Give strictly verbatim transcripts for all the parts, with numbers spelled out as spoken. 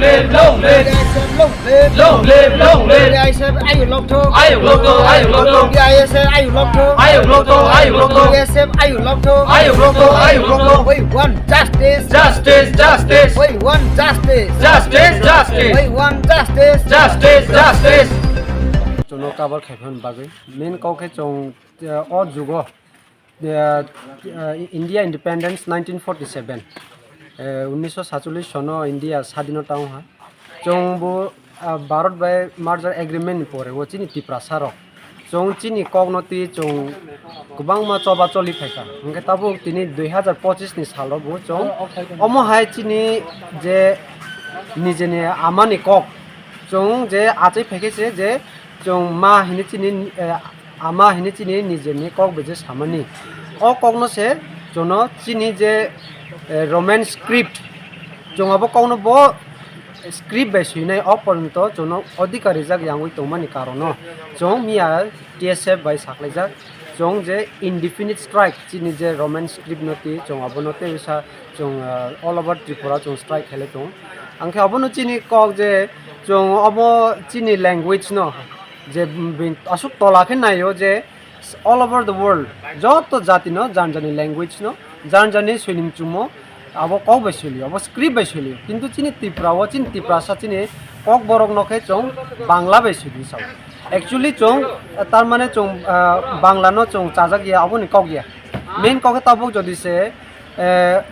Live, long live. Long live, long live. B I S F ayuk lokthung. Ayuk lokthung, ayuk lokthung. B I S F ayuk lokthung. Ayuk lokthung, ayuk lokthung. B I S F ayuk lokthung. Ayuk lokthung, ayuk lokthung. We want justice. Justice, justice. We want justice. Justice, justice. We want justice. Justice, justice. Chwngno cover khaiphan bagwi. Main kok khe chwng, eh, o jugo, eh, eh, India independence nineteen forty-seven, eh, unnish satchollish sono India sadhino tang ha. Chwng bo, ah, Bharat bai merger agreement ni pore o chini Tiprasa rok chwng chini kokno twi chwng kwbangma choba choli phaikha. Hwnkhe tabuk tini dui hazar pochis ni salo bo chwng omo hai chini je nijeni amani kok chwng je achai phaikhe se je chwng ma hini chini, eh, ama hini chini nijeni kok beje samani. O kokno se chwngno chini je, eh, Roman script, chwng abo kokno bo script bai swinai o porjonto chwngno odhikar rijak yangwi tongmani karono chwng miya T S F bai saklaijak. Chwng je indefinite strike chini je Roman script no twi chwng abono tei bisa chwng, ah, all over Tripura chwng strike khailai tongo. Ang khe abono chini kok je chwng obo chini language no je bini aswk tola khe naio je all over the world joto jati no jan jani language no jan jani swinim chumo abo kok bai soli, abo script bai soli. Kintu chini Tripura o chini Tiprasa chini kok borok no khe chwng Bangla bai soli sao. Actually chwng, ah, tar mane chwng, ah, Bangla no chwng chajak ya, aboni kok ya. Main kok khe tabuk jodi se, eh,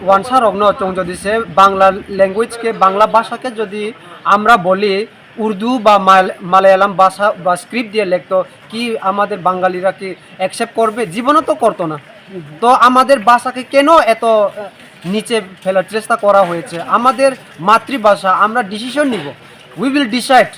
wansa rok no chwng jodi se Bangla language khe, Bangla bhasha khe jodi amra boli Urdu ba Mal-, Malayalam bhasha ba script diye lekto ki amader Bangalira ki accept korbe? Jibono to korto na. To amader bhasha ke keno eto, eh, niche felar chesta kora hoyeche? Amader matribhasha, amra decision nibo. We will decide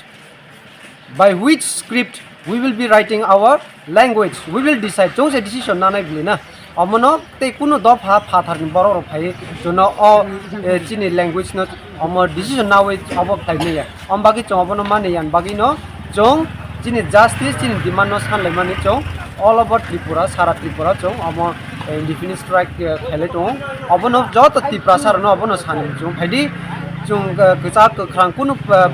by which script we will be writing our language. We will decide. Chwng se decision nanai bili na. Omono tei kunu dopha phatharni borok rok phai chwngno o, eh, chini language no omo decision nawi obo phlai maya. Om bagwi chwng obono mani yan bagwi no chwng chini justice, chini demand no sanlaimani chwng all over Tripura, sara Tripura chwng omo, eh, indefinite strike, eh, khailai tongo. Obono joto Tiprasa rokno obono sani chwng phaidi chwng, eh, kwchak kwkhrang kunu, eh,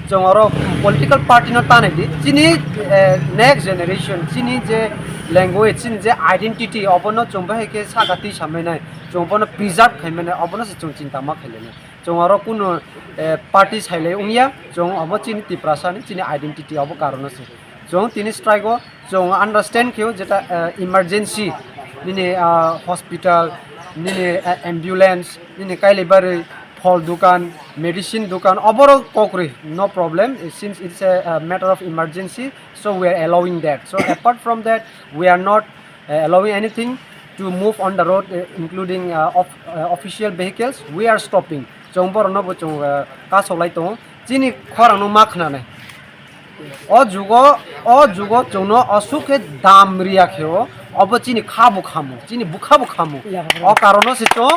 chwng oro political party no tanai di. Chini, eh, next generation, chini je language, chini je identity, obono chwng bahai khe saka twi samai nai, chwng bono preserve khai mani, obono se chwng chinta ma khailai nai. Chwng oro kunu, eh, party sailai wngya, chwng obo chini Tiprasa ni chini identity obo karono se. Chwng tini strike o chwng understand khe o jeta, eh, emergency, nini, ah, hospital, nini, eh, ambulance, nini kailai barwi phol dukan, medicine dukan, oborok kokrwi, no problem, since it's a, a matter of emergency, so we are allowing that. So apart from that, we are not, uh, allowing anything to move on the road, uh, including, uh, of, uh, official vehicles. We are stopping. Chwng borokno bo chwng, uh, kasoklai tongo. Chini khorang no ma khwnanai. O jugo, o jugo chwngno aswk khe dam riya khe o, obo chini kha bo khamu, chini bwkha bo khamu. O karono se chwng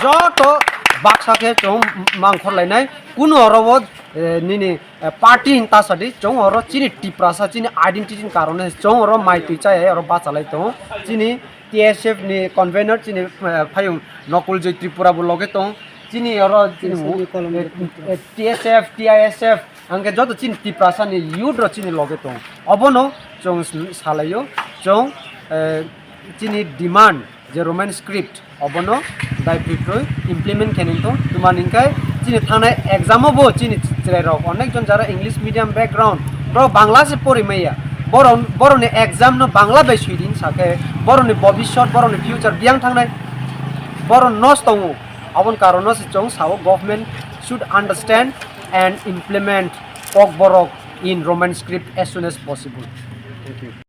joto baksa khe chwng mangkhor lainai. Kunu oro o, eh, nini, eh, party hin ta sadi, chwng oro chini Tiprasa, chini identity ni karono se chwng oro mai twi chaya oro bachalai tongo. Chini T S F ni convener chini, eh, phayung Nokul Joy Tripura bo loge tong. Chini oro chini T S F ni convener. Eh, eh, T S F, T I S F, hwnkhe joto chini Tiprasa ni youth rok chini loge tong. Obono chwng s-, salaio, chwng, eh, chini demand je Roman script obono daiphrikrwi implement khe nang tong. Twmani hwnkhe chini thangnai exam o bo chini chwrai rok onek jon jara English medium background, borok Bangla se pori maya. Borok, borokni exam no Bangla bai swi di sakhe borokni bobisot, borokni future biyang thangnai borok nosto wngo. Aboni karono se chwng sao, government should understand and implement Kokborok in Roman script as soon as possible. Thank you.